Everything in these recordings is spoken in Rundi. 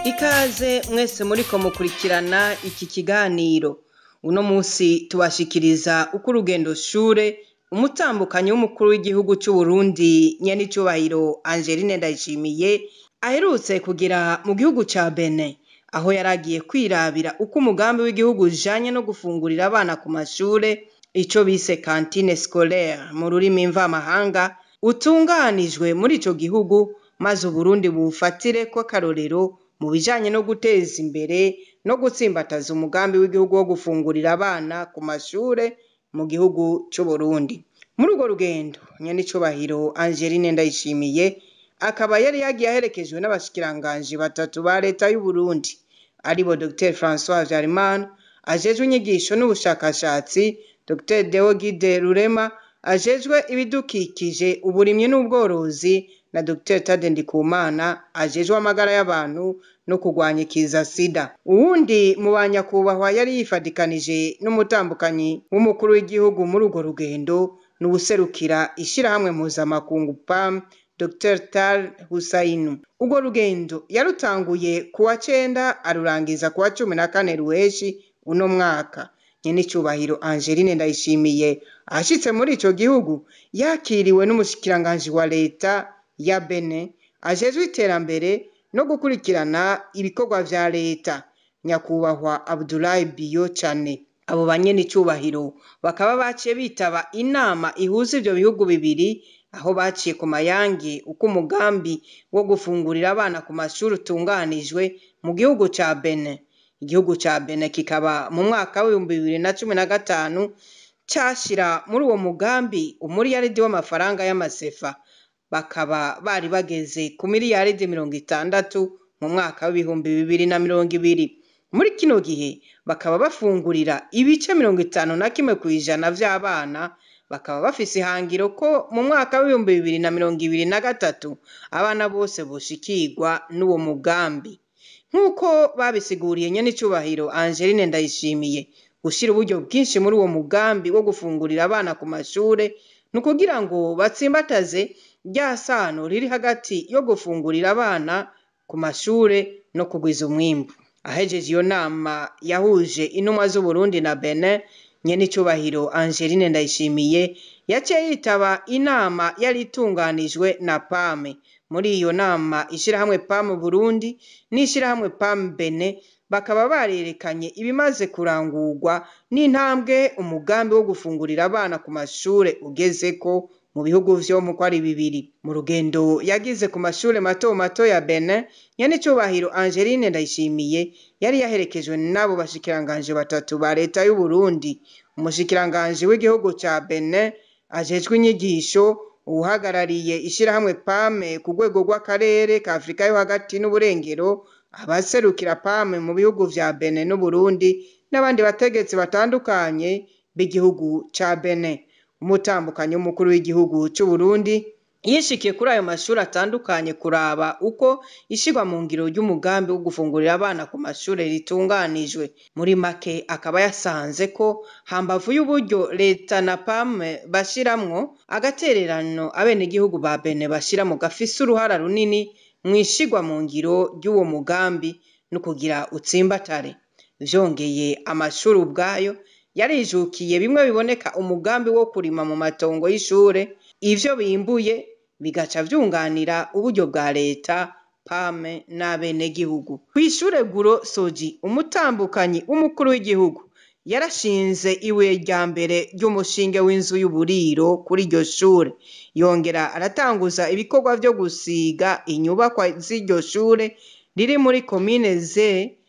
Ikaze mwese muriko mukurikirana iki kiganiro. Uno munsi tubashikiriza uko urugendo shure umutambukanyi w'umukuru w'igihugu c'Uburundi nyenicubahiro Angeline Ndayishimiye aherutse kugira mu gihugu ca Benin, aho yaragiye kwirabira uko umugambi w'igihugu ujanye no gufungurira abana ku mashure, ico bise cantine scolaire mu rurimi mvamahanga, utunganijwe muri ico gihugu, maze Uburundi buwufatireko akarorero mu bijanye no guteza imbere no gutsimbataza umugambi w'igihugu wo gufungurira abana ku mashure mu gihugu c'Uburundi. Muri urwo rugendo, nyenicubahiro Angeline Ndayishimiye akaba yari yagiye aherekejwe n'abashikiranganji batatu ba leta y'Uburundi, aribo Dr François Habyarimana ajejwe inyigisho n'ubushakashatsi, Dr Deogide Rurema ajejwe ibidukikije, uburimyi n'ubworozi na Dr Tade Ndikumana ajejwe amagara y'abantu no kurwanya ikiza sida. Uwundi mu banyakubahwa yari yifadikanije n'umutambukanyi w'umukuru w'igihugu muri urwo rugendo ni uwuserukira ishirahamwe mpuzamakungu PAM, Dr Tal Hussainu. Urwo rugendo yarutanguye kuwa 9 arurangiza kuwa 14 Ruheshi uno mwaka. Nyenicubahiro Angeline Ndayishimiye ashitse muri ico gihugu yakiriwe n'umushikiranganji wa leta ya Benin ajejwe iterambere no gukurikirana ibikorwa vya leta, nyakubahwa Abdoulaye Bio Chane. Abo banyenicubahiro bakaba baciye bitaba inama ihuza ivyo bihugu bibiri, aho baciye ku mayange uko umugambi wo gufungurira abana ku mashuri utunganijwe mu gihugu ca Benin. Igihugu ca Benin kikaba mu mwaka w'2015 cashira muri uwo mugambi umuriyaridi w'amafaranga y'amasefa, bakaba bari bageze ku miliyaridi 60 mu mwaka w'2020. Muri kino gihe bakaba bafungurira ibice 51% vy'abana, bakaba bafise ihangiro ko mu mwaka w'2023 abana bose boshikirwa n'uwo mugambi. Nk'uko babisiguriye nyenicubahiro Angeline Ndayishimiye, gushira uburyo bwinshi muri uwo mugambi wo gufungurira abana ku mashure ni ukugira ngo batsimbataze rya sano riri hagati yo gufungurira abana ku mashure no kugwiza umwimbu. Ahejeje iyo nama yahuje intumwa z'Uburundi na Benin, nyenicubahiro Angeline Ndayishimiye yaciye yitaba inama yari itunganijwe na PAM. Muri iyo nama ishirahamwe PAM Burundi n'ishirahamwe PAM Benin bakaba barerekanye ibimaze kurangurwa n'intambwe umugambi wo gufungurira abana ku mashure ugezeko mu bihugu vyompi uko ari bibiri. Mu rugendo yagize ku mashure mato mato ya Benin, nyenicubahiro Angeline Ndayishimiye yari yaherekejwe n'abo bashikiranganji batatu ba leta y'Uburundi, umushikiranganji w'igihugu ca Benin ajejwe inyigisho, uwuhagarariye ishirahamwe PAM ku rwego rw'akarere ka Afrika yo hagati n'uburengero, abaserukira PAM mu bihugu vya Benin n'Uburundi n'abandi bategetsi batandukanye b'igihugu ca Benin. Umutambukanyi w'umukuru w'igihugu c'Uburundi yishikiye kuri ayo mashuri atandukanye kuraba uko ishirwa mu ngiro ry'umugambi wo gufungurira abana ku mashure ritunganijwe. Muri make akaba yasanze ko hambavu y'uburyo leta na PAM bashiramwo, agatererano abenegihugu ba Benin bashira mu gafise uruhara runini mw'ishirwa mu ngiro ry'uwo mugambi no kugira utsimbatare. Vyongeye amashuri ubwayo yarijukiye bimwe biboneka umugambi wo kurima mu matongo y'ishure, ivyo bimbuye bigaca vyunganira uburyo bwa leta, PAM n'abenegihugu. Kw'ishure Guro Soji, umutambukanyi w'umukuru w'igihugu yarashinze ibuye rya mbere ry'umushinge w'inzu y'uburiro kuri iryo shure, yongera aratanguza ibikorwa vyo gusiga inyubakwa z'iryo shure riri muri komine Z,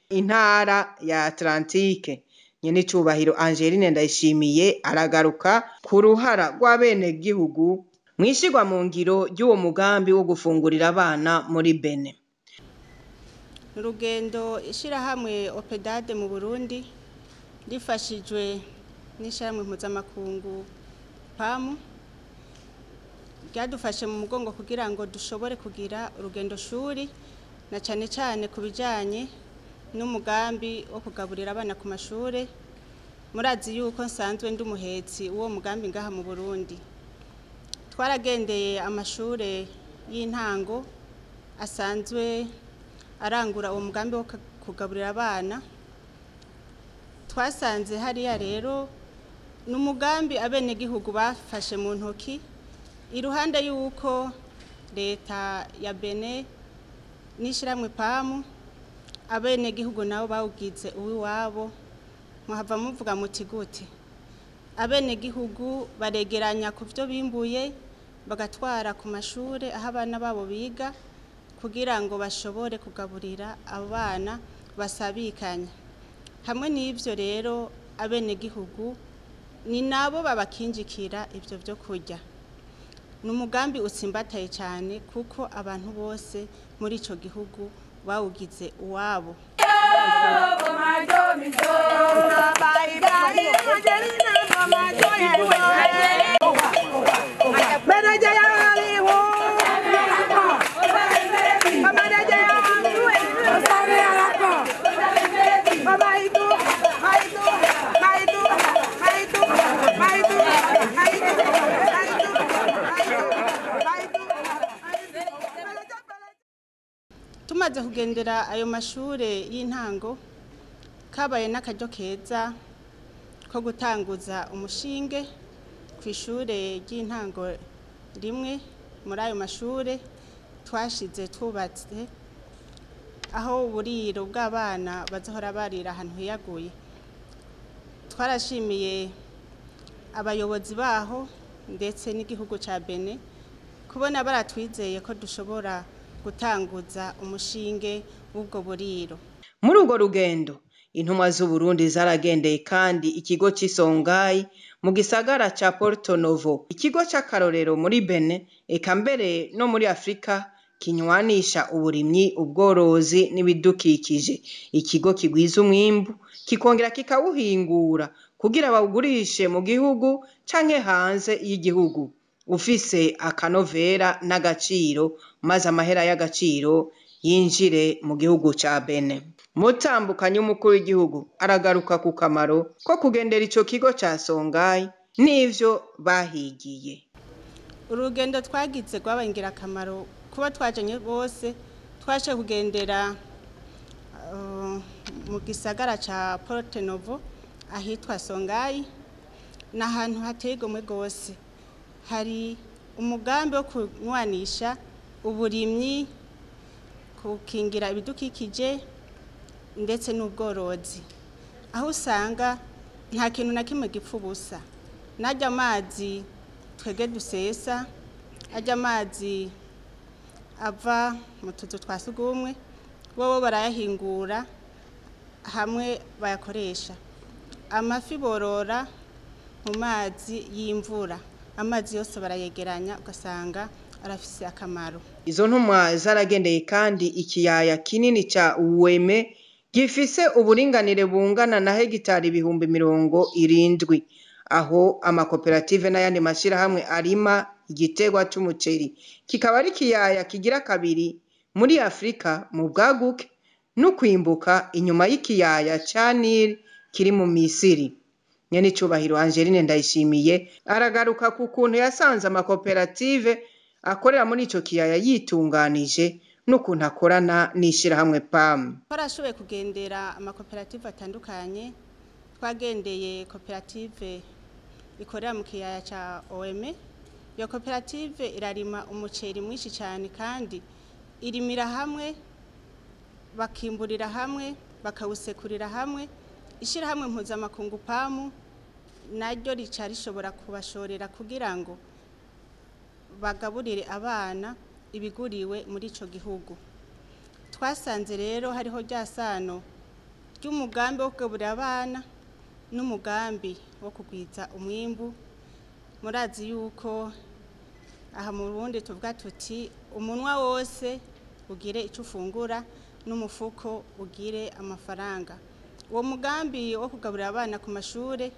intara ya Atlantike. Nyenicubahiro Angeline Ndayishimiye aragaruka ku ruhara rw'abenegihugu mw'ishirwa mu ngiro ry'uwo mugambi wo gufungurira abana muri Benin. Urugendo ishirahamwe OPEDAD mu Burundi rifashijwe n'ishirahamwe mpuzamakungu PAM ryadufashe mu mugongo kugira ngo dushobore kugira urugendo shuri na cane cane ku bijanye n'umugambi wo kugaburira abana ku mashure. Murazi yuko nsanzwe ndi umuhetsi w'uwo mugambi ngaha mu Burundi. Twaragendeye amashure y'intango asanzwe arangura uwo mugambi wo kugaburira abana. Twasanze hariya rero ni umugambi abenegihugu bafashe mu ntoki, iruhande y'uko leta ya Benin n'ishyirahamwe PAM, abenegihugu nabo bawugize uw'iwabo. Muhava muvuga muti gute? Abenegihugu baregeranya ku byo bimbuye bagatwara ku mashure aho abana babo biga, kugira ngo bashobore kugaburira abo bana basabikanya. Hamwe n'ivyo rero, abenegihugu ni nabo babakinjikira ivyo vyo kurya. Ni umugambi utsimbataye cyane, kuko abantu bose muri ico gihugu bawugize uwabo. Tumaze kugendera ayo mashure y'intango, kabaye n'akaryo keza ko gutanguza umushinge ku ishure ry'intango rimwe muri ayo mashure twashize twubatse, aho uburiro bw'abana bazohora barira ahantu hiyaguye. Twarashimiye abayobozi baho ndetse n'igihugu ca Benin kubona baratwizeye ko dushobora gutanguza umushinge w'ubwo buriro. Muri urwo rugendo, intumwa z'Uburundi zaragendeye kandi ikigo c'Isongayi mu gisagara ca Porto Novo, ikigo c'akarorero muri Benin eka mbere no muri Afrika, kinywanisha uburimyi, ubworozi n'ibidukikije. Ikigo kigwiza umwimbu kikongera kikawuhingura kugira bawugurishe mu gihugu canke hanze y'igihugu, ufise akanovera n'agaciro, maze amahera y'agaciro yinjire mu gihugu ca Benin. Mutambukanyi w'umukuru w'igihugu aragaruka ku kamaro ko kugendera ico kigo ca Songayi n'ivyo bahigiye. Urugendo twagize rwabaye ingirakamaro kuba twajanye bose. Twashe kugendera mu gisagara ca Porto Novo ahitwa Songayi. Ni ahantu hateye igomwe rwose. Hari umugambi wo kunywanisha uburimyi, gukingira ibidukikije ndetse n'ubworozi, aho usanga nta kintu na kimwe gipfa ubusa. N'arya amazi twebwe dusesa, arya amazi ava mu tuzu twa sugumwe, bobo barayahingura hamwe bayakoresha. Amafi borora mu mazi y'imvura, amazi yose barayegeranya, ugasanga arafise akamaro. Izo ntumwa zaragendeye kandi ikiyaya kinini ca Uweme, gifise uburinganire bungana na hegitari 70,000, aho amakoperative n'ayandi mashirahamwe arima igiterwa c'umuceri. Kikaba ari ikiyaya kigira kabiri muri Afrika mu bwaguke no kwimbuka, inyuma y'ikiyaya ca Nil kiri mu Misiri. Nyenicubahiro Angeline Ndayishimiye aragaruka ku kuntu yasanze amakoperative akorera muri ico kiyaya yitunganije n'ukuntu akorana n'ishirahamwe PAM. Twarashoboye kugendera amakoperative atandukanye. Twagendeye koperative ikorera mu kiyaya ca OM. Iyo koperative irarima umuceri mwinshi cyane, kandi irimira hamwe, bakimburira hamwe, bakawusekurira hamwe. Ishyirahamwe mpuzamakungu PAM naryo rica rishobora kubashorera kugira ngo bagaburire abana ibiguriwe muri ico gihugu. Twasanze rero hariho rya sano ry'umugambi wo kugaburira abana n'umugambi wo kugwiza umwimbu. Murazi yuko aha mu Burundi tuvuga tuti umunwa wose ugire ico ufungura n'umufuko ugire amafaranga. Uwo mugambi wo kugaburira abana ku mashure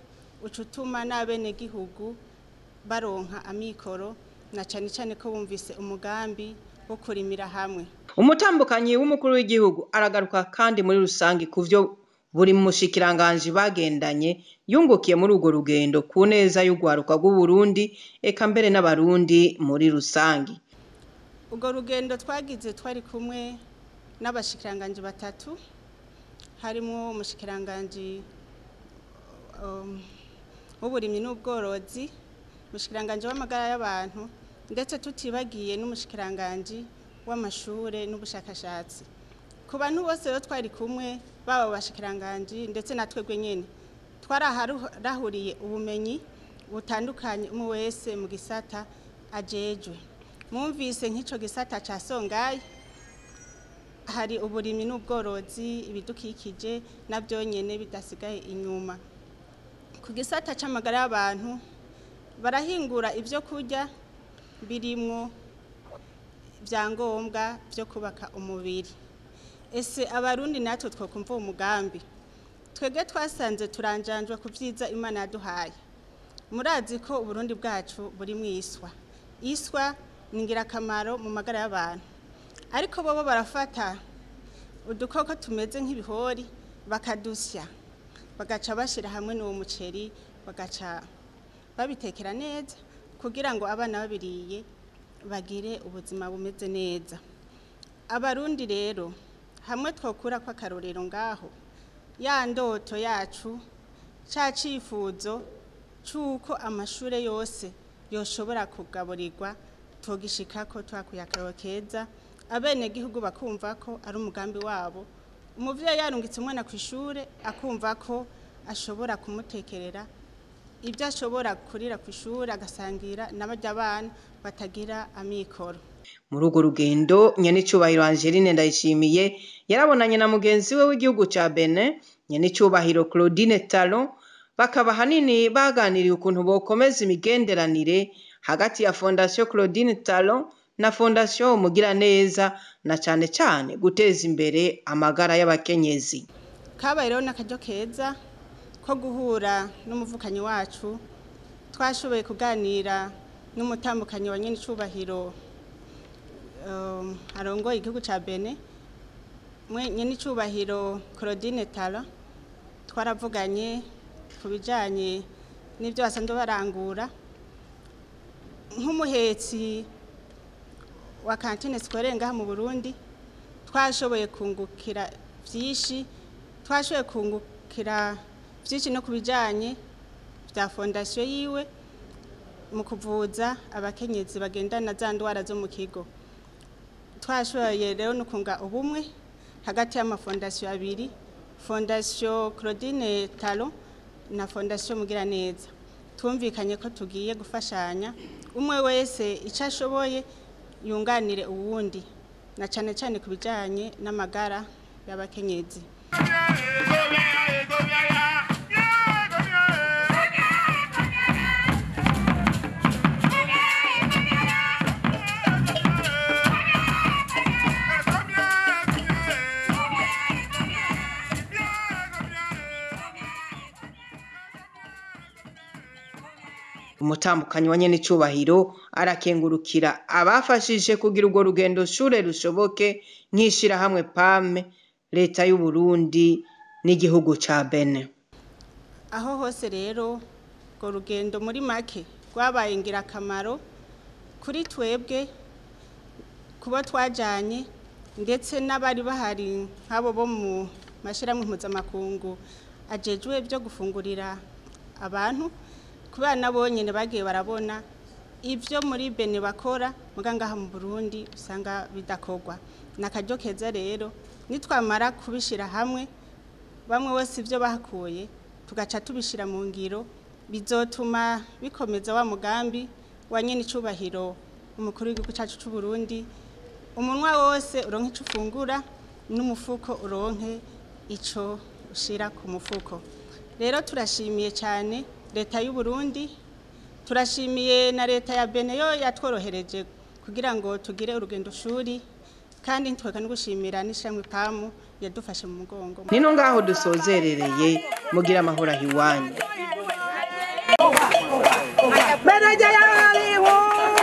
uca utuma n'abenegihugu baronka amikoro, na cane cane ko bumvise umugambi wo kurimira hamwe. Umutambukanyi w'umukuru w'igihugu aragaruka kandi muri rusange ku vyo buri mushikiranganji bagendanye yungukiye muri urwo rugendo ku neza y'urwaruka rw'Uburundi eka mbere n'Abarundi muri rusange. Urwo rugendo twagize, twari kumwe n'abashikiranganji batatu, harimo umushikiranganji w'uburimyi n'ubworozi, umushikiranganji w'amagara y'abantu, ndetse tutibagiye n'umushikiranganji w'amashure n'ubushakashatsi. Ku bantu bose rero twari kumwe, baba abashikiranganji ndetse na twebwe nyene, twaraharahuriye ubumenyi butandukanye umwe wese mu gisata ajejwe. Mwumvise nk'ico gisata ca Songayi, hari uburimyi n'ubworozi, ibidukikije navyo nyene bidasigaye inyuma. Ku gisata c'amagara y'abantu barahingura ivyo kurya birimwo vyangombwa vyo kubaka umubiri. Ese Abarundi natwe twokumva uwo mugambi? Twebwe twasanze turanjanjwe ku vyiza Imana yaduhaye. Murazi ko Uburundi bwacu buri mwiswa. Iswa ni ingirakamaro mu magara y'abantu, ariko bobo barafata udukoko tumeze nk'ibihori bakadusya, bagaca bashira hamwe n'uwo muceri, bagaca babitekera neza kugira ngo abana babiriye bagire ubuzima bumeze neza. Abarundi rero hamwe twokura ko akarorero ngaho, ya ndoto yacu, ca cifuzo c'uko amashure yose yoshobora kugaburirwa, togishikako twakuye akarorero keza, abenegihugu bakumva ko ari umugambi wabo. Umuvyeyi yarungitse umwana kw'ishure akumva ko ashobora kumutekerera ibyo ashobora kurira kw'ishure, agasangira n'abarya abana batagira amikoro. Muri urwo rugendo, Nyenicubahiro Angeline Ndayishimiye yarabonanye na mugenzi we w'igihugu ca Benin, Nyenicubahiro Claudine Talon, bakaba ahanini baganiriye ukuntu bokomeza imigenderanire hagati ya Fondation Claudine Talon na Fondation Umugiraneza, na cane cane guteza imbere amagara y'abakenyezi. Kabaye rero n'akaryo keza ko guhura n'umuvukanyi wacu. Twashoboye kuganira n'umutambukanyi wa Nyenicubahiro arongoye igihugu ca Benin, Nyenicubahiro Claudine Talon. Twaravuganye ku bijanye n'ivyo basanzwe barangura nk'umuhetsi wa cantine scolaire ngaha mu Burundi. Twashoboye kungukira vyinshi, twashoboye kungukira vyinshi no kubijanye vya fondation yiwe mu kuvuza abakenyezi bagendana za ndwara zo mu kigo. Twashoboye rero no kunga ubumwe hagati y'amafondasiyo abiri, Fondation Claudine Talon na Fondation Mugiraneza. Twumvikanye ko tugiye gufashanya, umwe wese ico ashoboye yunganire uwundi, na cane cane ku bijanye n'amagara y'abakenyezi. Umutambukanyi wa Nyenicubahiro arakengurukira abafashije kugira urwo rugendo shure rushoboke, nk'ishirahamwe PAM, leta y'u Burundi n'igihugu ca Benin. Aho hose rero urwo rugendo muri make rwabaye ingirakamaro kuri twebwe, kuba twajanye ndetse n'abari bahari nk'abo bo mu mashirahamwe mpuzamakungu ajejwe byo gufungurira abantu, kubera nabo nyene bagiye barabona ivyo muri Benin bakora, muga ngaha mu Burundi usanga bidakorwa. N'akaryo keza rero nitwamara kubishira hamwe, bamwe bose ivyo bahakuye tugaca tubishira mu ngiro, bizotuma bikomeza wa mugambi wa Nyenicubahiro umukuru w'igihugu cacu c'u Burundi, umunwa wose uronke ico ufungura n'umufuko uronke ico ushira ku mufuko. Rero turashimiye cyane leta y'u Burundi, turashimiye na leta ya Benin yo yatworohereje kugira ngo tugire urugendo shuri, kandi ntitweka no gushimira n'ishirahamwe PAM yadufashe mu mugongo. Nino ngaho dusozerereye, mugira amahoro ahiwanyu. Meneja yariho.